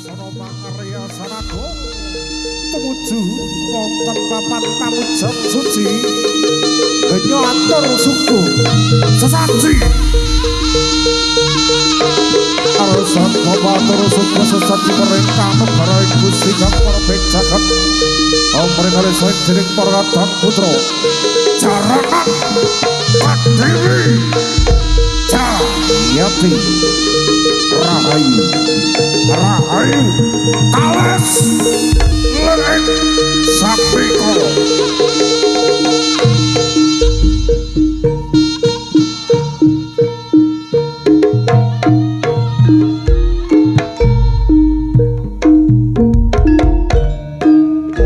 Sasana pangarya sanagung tumuju wonten papan pamujan suci genyo atur suku sesaji. Arsan bapak atur suku sesaji perintah negara Gusti Kang Perbek jagat amring kalih sawijining para kadang putra jaranan Kadiri Jayati Rahayu Rahayu Kales Lirik Sambikala.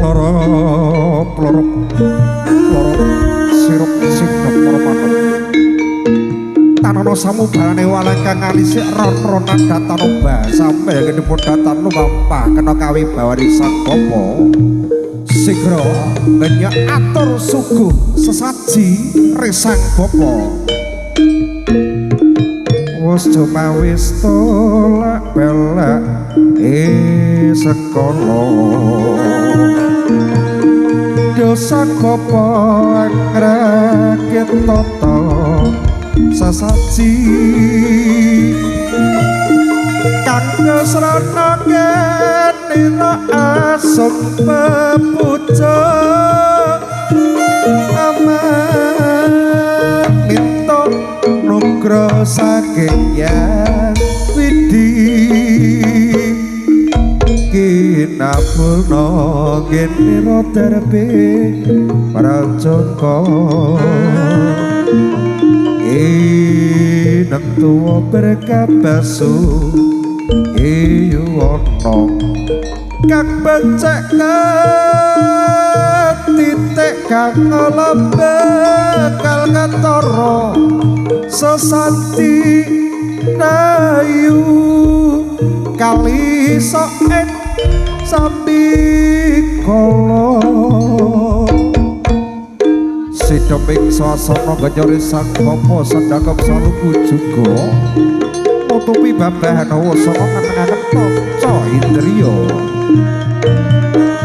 Lorop lorop lorop sirup sikap para tanono samubarane walangkang alisik ron-ronan datanoba sampe gedhepun datanu mampah kena kawibawani sang bapa sigra ngenyak atur suguh sesaji resang bapa wis cuma wis tolak belak sekolah dosa bapa ngrakit tata sesaji kang srana kenira asung pepuja aman minta nugroho saking Yang Widi kinapulna genira darbe prajaka ineng tuwa berkabasu iyuwana kang becek titik kang bekal ketara sesanti rayu kali sok ing sambikala sidheping swasana genyore sang bapa sendakep saluku juga nutupi babahan wasana ngenengaken taca indriya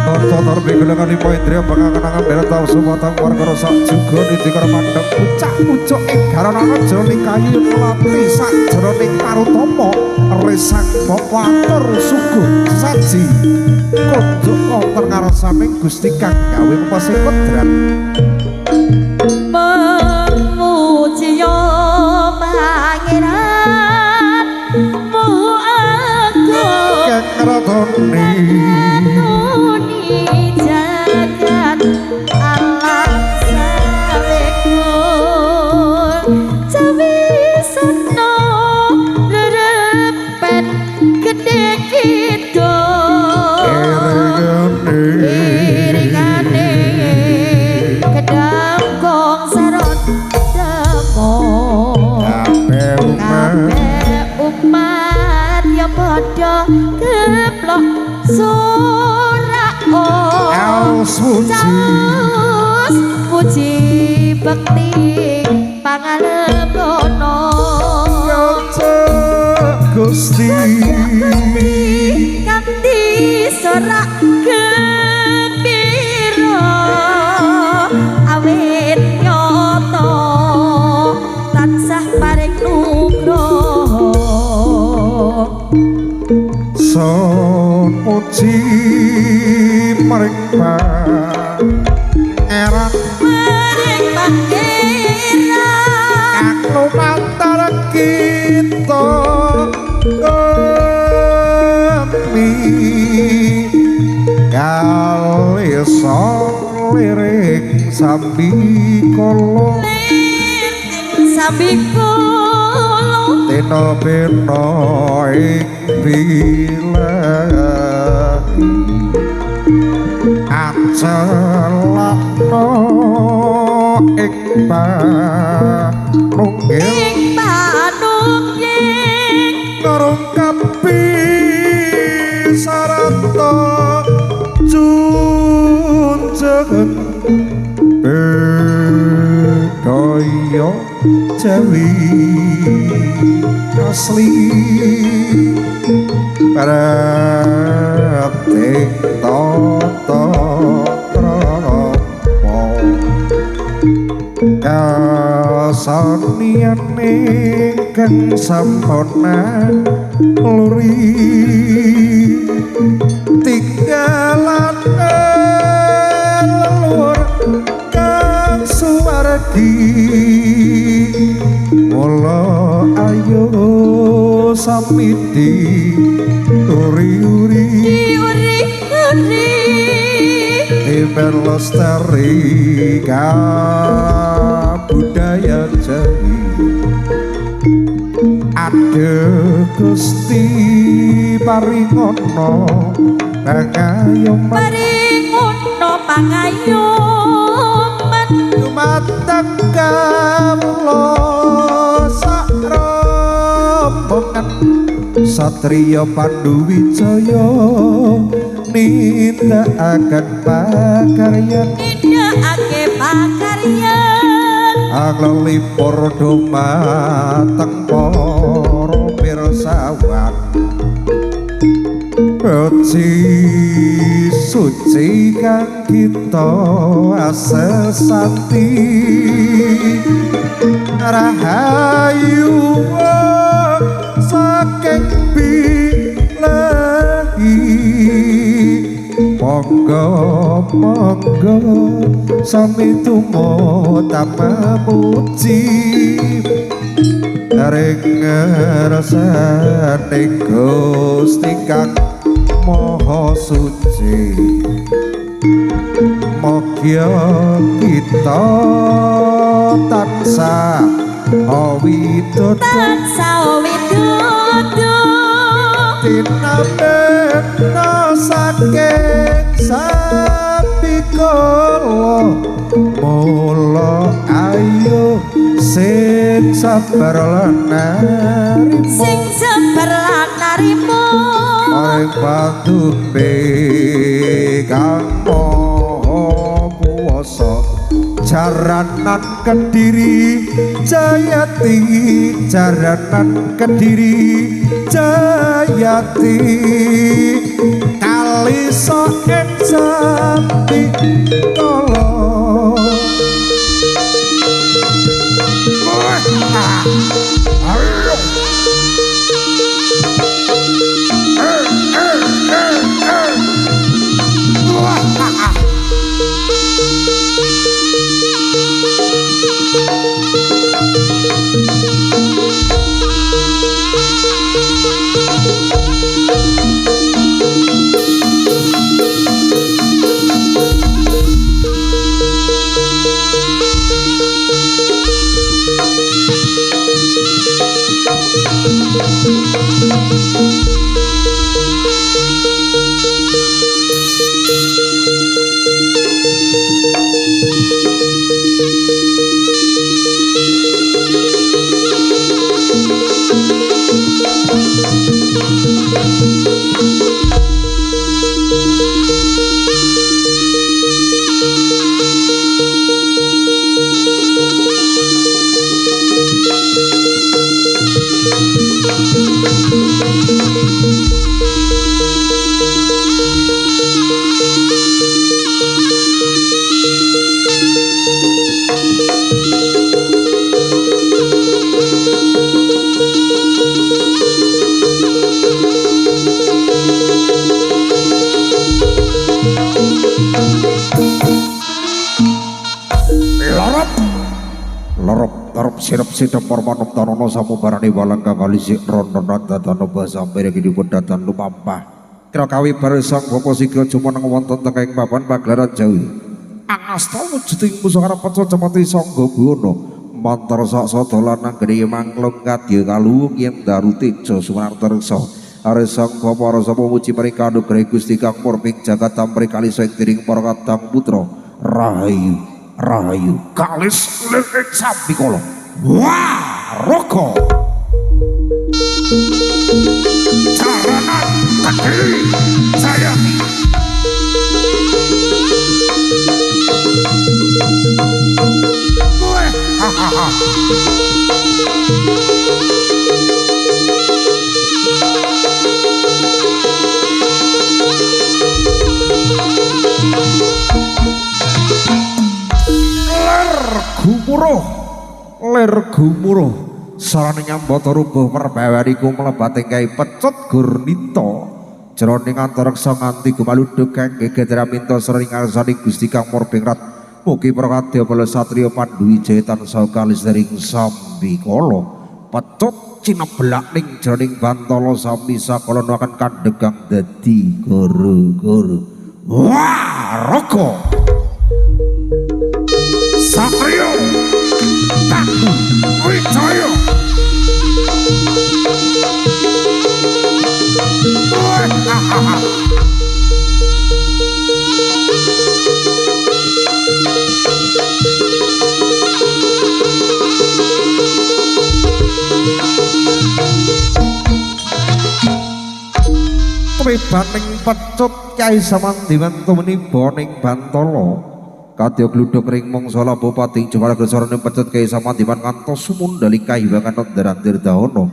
tata tarbi golongan lima indriya pangangenangan bela sumatang warga sak juga niti karo mandheng pucak-pucuk ing garanana jroning kayu melati sajroning parutama resang bapa atur suguh sesaji kunjuk wonten ngarsaning Gusti kang gawe pepese kodrat. Memuji yo pangeran mu agung kang ratoni jagat alam sawekul cawisana rerepet gedhe kidul iringane kedam gong saron demo kabeh umat ya padha keplok surako saus puji bekti pangalebono Gusti kanthi sorak gembira awit nyata tansah paring nugroho son puji maring pangeran maring pangeran kang lumantar kita kami kalisa lirik sambikala sambikala tena pena ing bilahi acelakna ing panunggil ing panunggil ngrungkepi sarata junjungan bedaya Jawi asli para ingkang sampun luri tinggalan leluhur kang suwargi mula ayo sami diuri-uri diuri-uri ben lestari kabudaya Jawi. Adhe Gusti paringono pangayoman paringono pangayoman dumateng kawula sak rombongan satriya Pandu Wijaya nindakaken pakaryan nindakake pakaryan anglelipur dumateng para pirsawan Suci suci kang kita asesati rahayu saking bilahi monggo monggo sami tumut muji ring ngersane Gusti kang Maha Suci. Mogya kita tansah widodo tansah widodo tinamena saking sabikala mula ayo sing sabar lan narima sing sabar lan narima maring patumbe kang Maha Kuwasa. Jaranan Kediri Jayati jaranan Kediri Jayati kalisa ing sambi kala. Sirep sidap parmanom tanono samubarani walang kakalisi rondo nandadano basampe dipun datan lumampah. Kira kawi baresang bapa siga jumeneng wonten tengahing papan pagelaran Jawi. Angasta wujuding pusaka rapat cemati sangga buwana mantar sak sada lanang geni mangklung kadya kaluwung yen daru teja sumanarta reksa. Aresang bapa rasa muji mereka anugerah Gusti kang murming jagat amri kalisa ing tiring para kadang putra rahayu rahayu kalis lir ing sambikala. Wah, roko jaranan Kediri Jayati. Weh, hahaha. Ler gumuruh, ler gumuruh. Sarane nyambata rubuh perbawaniku mlebating kai pecut gurnita jroning antareksa nganti gumaludhuk kang geger minta sering ngarsaning Gusti Kang Murbengrat. Mugi para kadya bala satriya Pandhu Wijaya tansah kalis ring sambikala. Pecut cineblak ning jroning bantala sami sakala akan kandhegang dadi goro-goro. Wah, raga Satrio Pandu Wijaya. Tumibaning pecut Kyai Samandiman tumeniba ning bantala. Kadya gludhug ring mangsa Bupati Jepara gesarane pecut Kyai Samandiman ngantos sumundhaling kahiwangan Nondaran Tirtahana.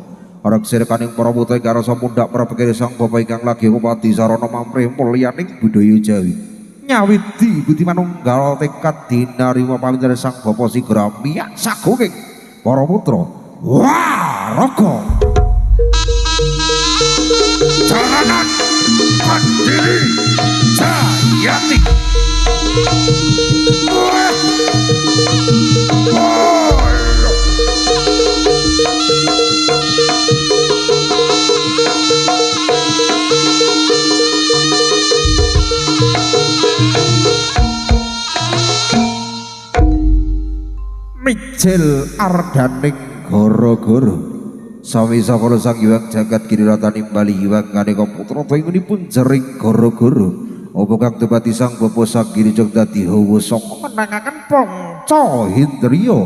Reksirkaning para putra ing karasa mundhak prabekene sang bapa ingkang lagi Bupati sarana mamrih mulyaning budaya Jawi. Nyawidi budi manunggal tekad dinarima paminten sang bapa sigra miyak sagunging para putra. Wah, raga. Jaranan Mandiri Jayati. Mijil ardaning goro-goro. Sami sakala sang hyang jagat girirata nimbali hyang kaneka putra tayunipun jering goro-goro. Apa kang tebati sang bapa sang girija dadi hawa saka menangaken panca hindriya.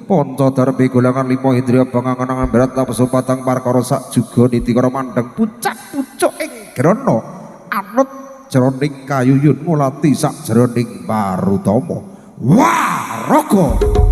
Panca darbe golongan lima hindriya bangangan berat tapsu patang perkara sak juga nitikara mandheng pucak-pucuk ing grana anut jroning kayuyun ngulati sak jroning parutama. Wah, raga.